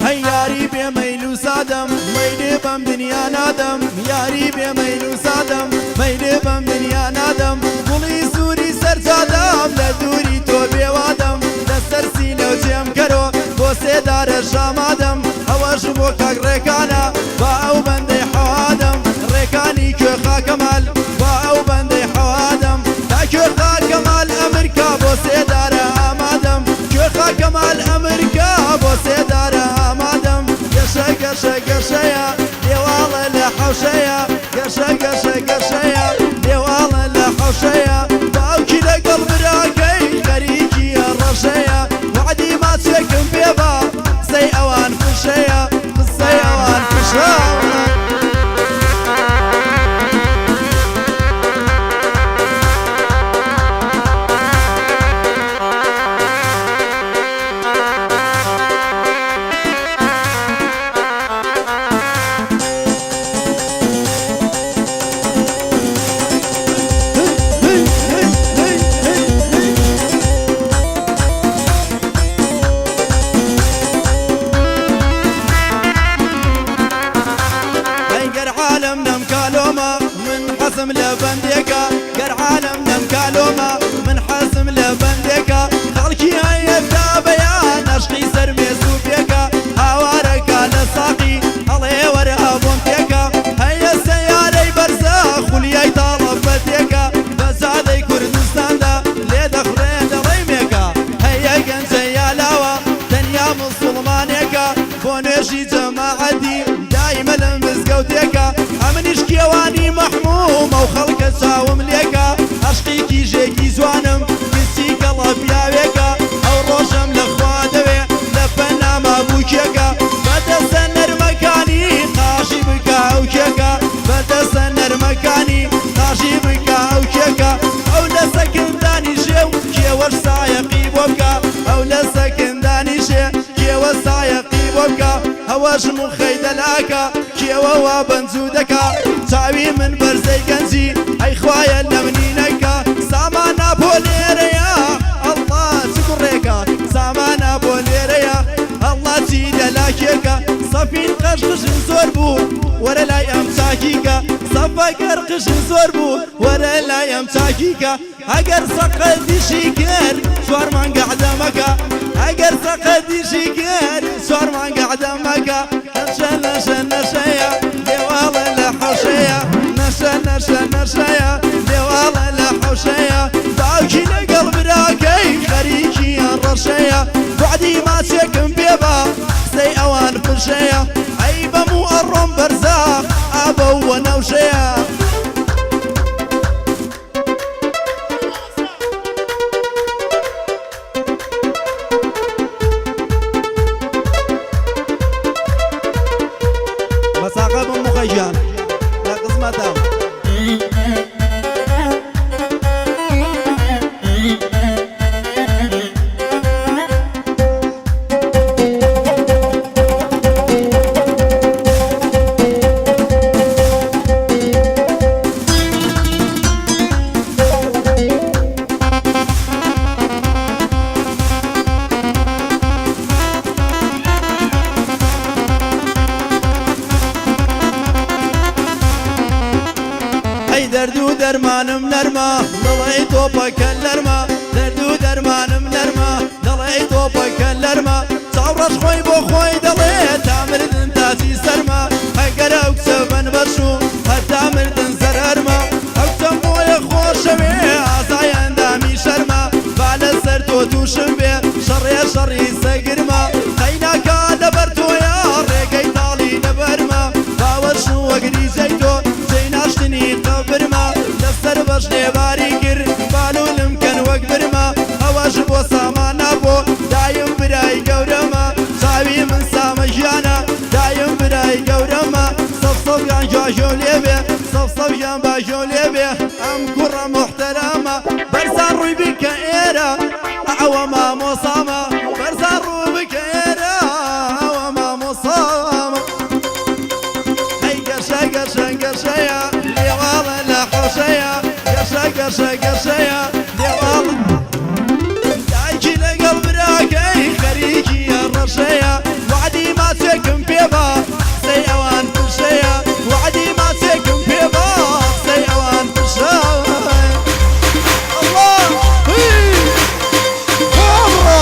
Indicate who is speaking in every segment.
Speaker 1: هەی یاری بێ مەیل و سادەم، مەیلێ بەم دنیا نادەم، یاری بێ مەیل و سادەم، مەیلێ بەم دنیا نادەم، گوڵی سووری سەر جادەم، لە دووری تۆ بێ وادەم، لەسەر سینە و جێم کەرۆ، بۆ سێدارە شامادەم، ئەوەش بۆ کاک ڕێکانە، با ئەو بەندەی حەوادەم، ڕێکانی کوێخا کەمال، با ئەو بەندەی حەوادەم، تا کوێخا کەمال ئەمرکا بۆ سێدارە ئامادەم، کوێخا کەمال ئەمرکا بۆ سێدارە ئامادەم، گەشە گەشە گەشەیە لێواڵە لە حەوشەیە، گەشە گەشە گەشەیە لێواڵە لە حەوشەیە، باوکی لەگەڵ براکەی خەریکی هەڕەشەیە، وەعدی ماچێکم پێ با قسەی ئەوان فشەیە، قسەی ئەوان فشە. ئەی گەر عالەم نەمکا لۆمە من حەزم لە بەندێکە، گەر عالەم نەمکا لۆمە من حەزم لە بەندێکە، خەڵکی هەیە تا بەیان ئەشقی سەر مێز و پێکە، هاوارەکە لە ساقی ئەڵێ وەرە بۆم تێکە، هەیە سەیارەی بەرزە خولیای تاڵە پەتێکە، بە جادەی کوردستاندا لێ دەخوڕێ دەڵێی مێکە، هەیە گەنجە یا لاوە تەنیا موسوڵمانێکە، بۆ نوێژی جەماعەتی دایمە لە مزگەوتێکە، ئەمنیش کێوانی مەحموومە و خەڵکە چاوم لێکە، ئەشقی کیژێکی جوانم کچی کەڵە پیاوێکە، ئەو ڕۆژەم لە خوا دەوێ لە پەناما بووکێکە، بە دەستە نەرمەکانی قاژی بکا ئەو کێکە، بە دەستە نەرمەکانی قاژی بکا ئەو کێکە، ئەو لە سەکن دانیشێ و کێوەش سایەقی بۆ بکا، ئەو لە سەکن دانیشێ کێوە سایەقی بۆ بکا، هەوەش موخەی دەلاکە کێوە وا بەنجوو دەکا، چاوی من بەرزەی گەنجی ئەی خوایە لە منی نەکا، سامانا بۆ لێرەیە ئەڵڵا چ کوڕێکە، سامانا بۆ لێرەیە ئەڵڵا چی دەلاکێکە، سەفین قەش قژن زۆر بوو وەرە لای ئەم چاکیکە، سەفەگەر قژن زۆر بوو وەرە لای ئەم چاکیکە. ئەگەر سەقەتیشی کرد چوار مانگ عەدەمەکە، ئەگەر سەقەتیشی کرد چوار مانگ عەدەمەکە، نەشە نەشە نەشەیە لێواڵە لە حەوشەیە، نەشە نەشە نەشەیە لێواڵە لە حەوشەیە، باوکی لەگەڵ براکەی خەریکی هەڕەشەیە، وەعدی ماچێکم پێ با قسەی ئەوان فشەیە، ئەی بەم و ئەڕۆم بەرزاخ ئابە و وەنەوشەیە. مەساقە بم مخە گیان لە قسمەتم. ئەی دەرد و دەرمانم نەرمە دڵی تۆپەکە لەرمە، دەرد و دەرمانم نەرمە دڵی تۆپەکە لەرمە، چاوڕەش خۆی بۆ خۆی دەڵێ تا مردن تاجی سەرمە، ئەگەر ئەو کچە بن بەشوو هەتا مردن زەرەرمە، ئەو کچەم بۆیە خۆشەوێ ئازای ئەندامی شەرمە، با لەسەر تۆ تووشم بێ شەڕێ شەڕی سەگرمە، قەیناکا لەبەر تۆیە ڕێگەی تاڵی لەبەرمە، باوەشم وەک ریجەی تۆ جێی ناشتنی قەبرمە، لەسەر بەژنێ باری کرد بالوولم کەن وەک برمە، ئەوەش بۆ سامانە بۆ دایم. باژۆ لێبێ سەف سەف گیان باژۆ لێبێ ئەم کوڕە موحتەرەمە بەرزان ڕووی بکە ئێرە ئەوە مامۆسامە بەرزان ڕوو بکە ئێرە ئەوە مامۆسامە هەی گەشە گەشە گەشەیە لێواڵە لە حەوشەیە گەشە گەشە گەشەیە لێواڵە دایکی لەگەڵ براکەی خەریکی ڕەشەیە وەعدی ماچێکم پێ با قسەی ئەوان فشەیە وەعدی ماچێکم پێ با قسەی ئەوان فشەیە ئەڵڵا هی بڕۆ.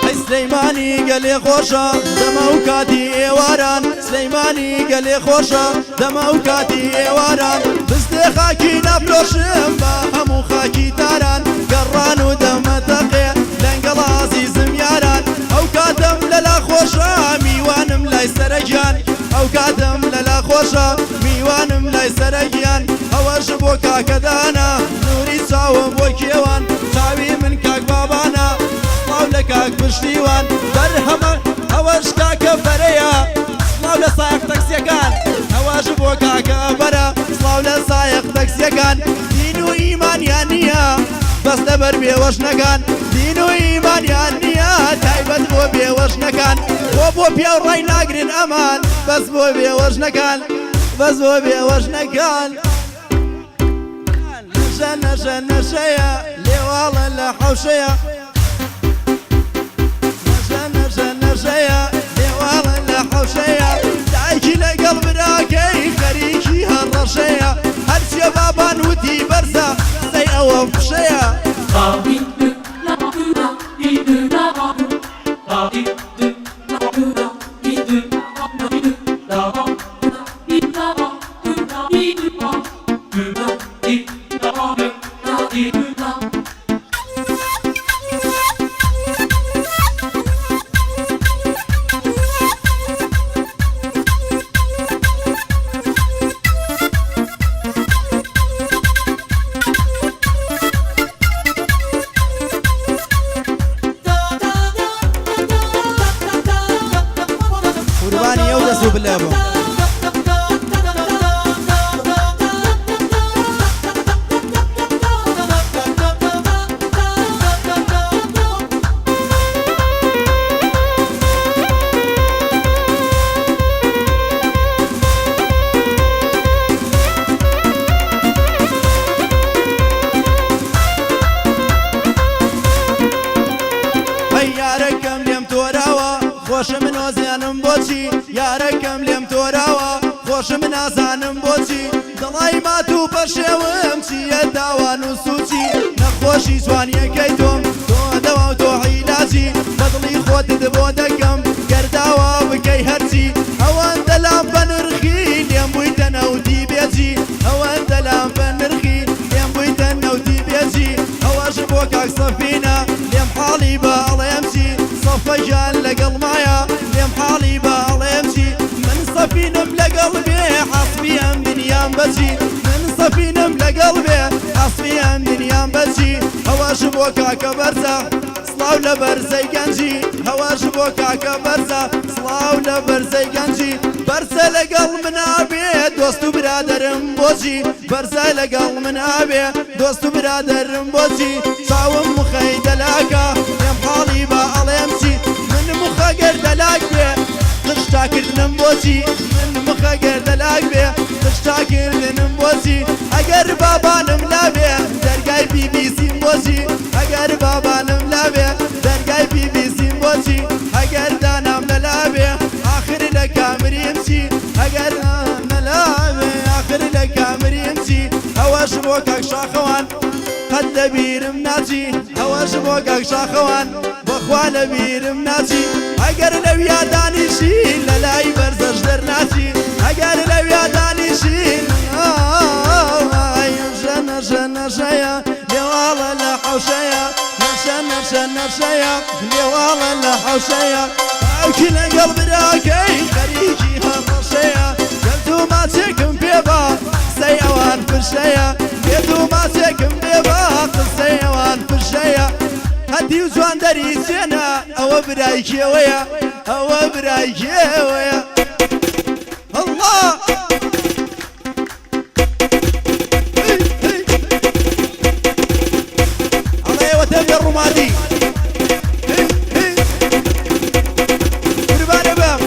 Speaker 1: ئەی سلەیمانی گەلێ خۆشە دەمە و کاتی ئێواران سلەیمانی گەلێ خۆشە دەمە و کاتی ئێواران بستێ خاکی نافرۆشم بە هەموو خاکی تاران گەڕان و دەمە تەقێ لەنگەڵ ئازیزم یاران ئەو کاتم لەلا خۆشە میوانم لای سەرەگیان ئەو کاتم لەلا خۆشە میوانم لای سەرەگیان ئەوەش بۆ کاکەدانە نوری چاوم بۆ کێوان چاوی من کاک بابانە سڵاو لە کاک پشتیوان بەرهەمە ئەوەش کاکە بەرەیە سڵاو لە سایەق تەکسیەکان ئەوەش بۆ کاکە بەرە سڵاو لە سایەق تەکسیەکان دین و ئیمانیان نییە بەس لەبەر بێوەژنەکان دین و ئیمانیان نییە تایبەت بۆ بێوەژنەکان بۆ بۆ پیاو ڕای ناگرن ئەمان بەس بۆ بێوەژنەکان بەس بۆ بێوەژنەکان نەشە نەشە نەشەیە لێواڵە لە حەوشەیە نەشە نەشە نەشەیە لێواڵە لە حەوشەیە دایکی لەگەڵ براکەی خەریکی هەڕەشەیە هەرچیە بابان وتی بەرزە قسەی ئەوە فشەیە. قوربانی ئەو دەست و بلە بووم. هەی یارەکەم لێم تۆراوە خۆشم من وەزیانم بۆچی یارەکەم لێم تۆراوە خۆشم نازانم بۆچی دڵای مات و پەشێوم چییە تاوان و سوچی نەخۆشی جوانیەکەی تۆم تۆ دەوا و تۆ عیلاجی بەدڵی خۆتت بۆ دەکەم گەرداوا بکەی هەرچی ئەوەندە لام بەنرخی لێم بوویتە نەوتی بێجی ئەوەندە لام بەنرخی لێم بوویتە نەوتی بێجی ئەوەش بۆ کاک سەفینە لێم حاڵی بە ئەڵێم چی سەفە گیان لەگەڵ مایە لێم حاڵی بە ئەڵێم چی من سەفینم لەگەڵ بێ حەسبی ئەم دنیام بەچی من سەفینم لەگەڵ بێ حەسبی ئەم دنیام بەچی ئەوەش بۆ کاکە بەرزە سڵاو لە بەرزەی گەنجی هەواش بۆ کاکە بەرزە سڵاو لە بەرزەی گەنجی بەرزە لەگەڵ منابێ دۆست و برادەرم بۆچی بەرزە لەگەڵ منابێ دۆست و برادەرم بۆچی چاوم مخەی دەلاکە لێم حاڵی بە ئەڵێم چی من مخەگەر دەلاک بێ قشتاکردنم بۆچی من مخەگەر دەلاک بێ قشتاکردنم بۆچی ئەگەر بابانم لابێ دەرگای بیبیسیم بۆچی ئەگەر بابانم لابێ دەرگای بیبیسیم بۆچی ئەگەر دانام لەلابێ ئاخر لە کامریم چی ئەگەر نەلابێ ئاخر لە کامریم چی ئەوەش بۆ کاک شاخەوان. قەت لە بیرم ناچی ئەوەش بۆ کاک شاخەوان بەخوا لە بیرم ناچی ئەگەر لەویا دانیشی لە لای بەرزەش دەرناچی ئەگەر لەویا دانیشی ئای نەرشە نەرشە نەرشەیە لێواڵە لە حەوشەیە نەرشە نەرشە نەرشەیە لێواڵە لە حەوشەیە باوکی لەگەڵ براکەی خەریکی هەڕەشەیە دەست و ماچێکم پێ با قسەی ئەوان فشەیە بێت و ماچێکم پێ با قسەی ئەوان فشەیە هەتیو جوان دەری چێنە ئەوە برای کێوەیە ئەوە برای کێوەیە الله. ئەڵێ وەتەم لە ڕوومادی قوربانە بم.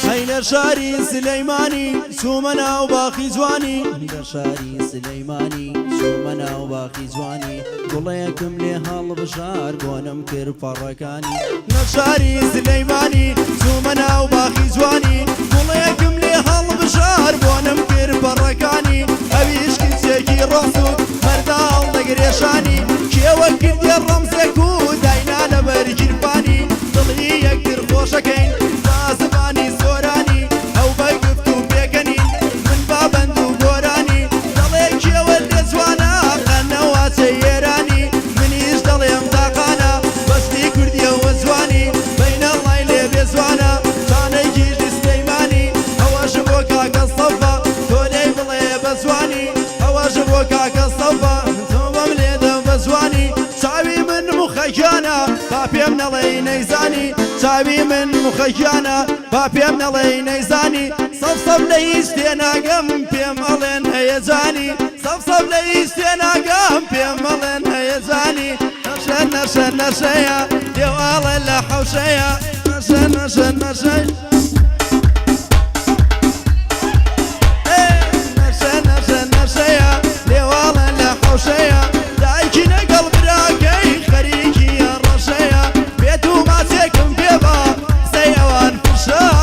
Speaker 1: هەی لە شاری سلەیمانی چوومە ناو باخی جوانی، لە شاری سلەیمانی چوومە ناو باخی جوانی، گوڵێکم لێ هەڵبژار بۆنم کرد پەڕەکانی. لە شاری سلەیمانی چوومە ناو باخی جوانی، گوڵێکم لێ هەڵبژار بۆنم کرد پەڕەکانی. ئەویش کچێکی ڕۆحسوک مەرداڵ دەگرێشانی، کێوە کردیە ڕەمزێک و داینا لەبەر گیرفانی. دڵی یەکتر خۆشەکەین با زمانی سۆرانی، ئەو بە گفت و پێکەنین من با بەند و گۆرانی. دەڵێ کێوە لێ جوانە قەنەواچەی ئێرانی، منیش دەڵێم تاقانە بەستی کوردیەوە جوانی. بەینەڵای لێ بێزوانە چانەیکیش سلەیمانی، ئەوەش بۆ کاکە سەفا تۆ لێی بڵێ بە جوانی. ئەوەش بۆ کاکە سەفا تۆ بەم لێدە بە جوانی. چاوی من مخەکیانە با پێم نەڵێی نەیزانی، چاوی من مخەکیانە با پێم نەڵێی نەیزانی. سەف سەف لە هیچ تێناگەم پێم ئەڵێن هەیەجانی، سەف سەف لە هیچ تێناگەم پێم ئەڵێن هەیەجانی. نەشە نەشە نەشەیە لێواڵە لە حەوشەیە، نەشە نەشە نەشەیە نەشە نەشە نەشەیە لێواڵە لە حەوشەیە. دایکی لەگەڵ براکەی خەریکی ڕەشەیە، بێت و ماچێکم پێ با قسەی ئەوان فشایە.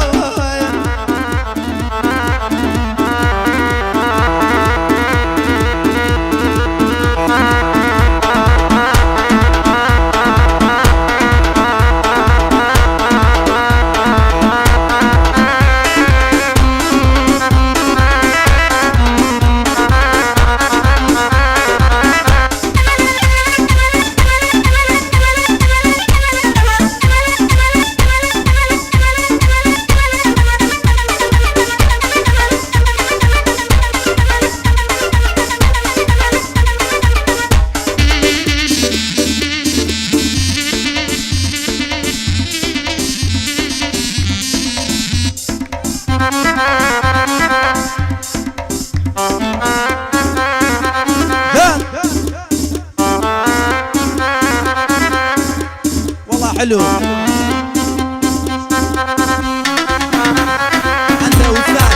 Speaker 1: والله حلو انت وسعد.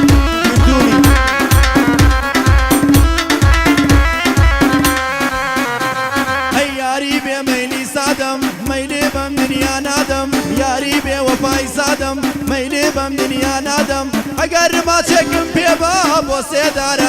Speaker 1: من دوني هەی یاری بێ مەیلی سادەم مەیلێ بەم دنیا نادەم، یاری بێ وەفای سادەم مەیلێ بەم دنیا نادەم. ئەگەر ماچێکم پێ سێدارە.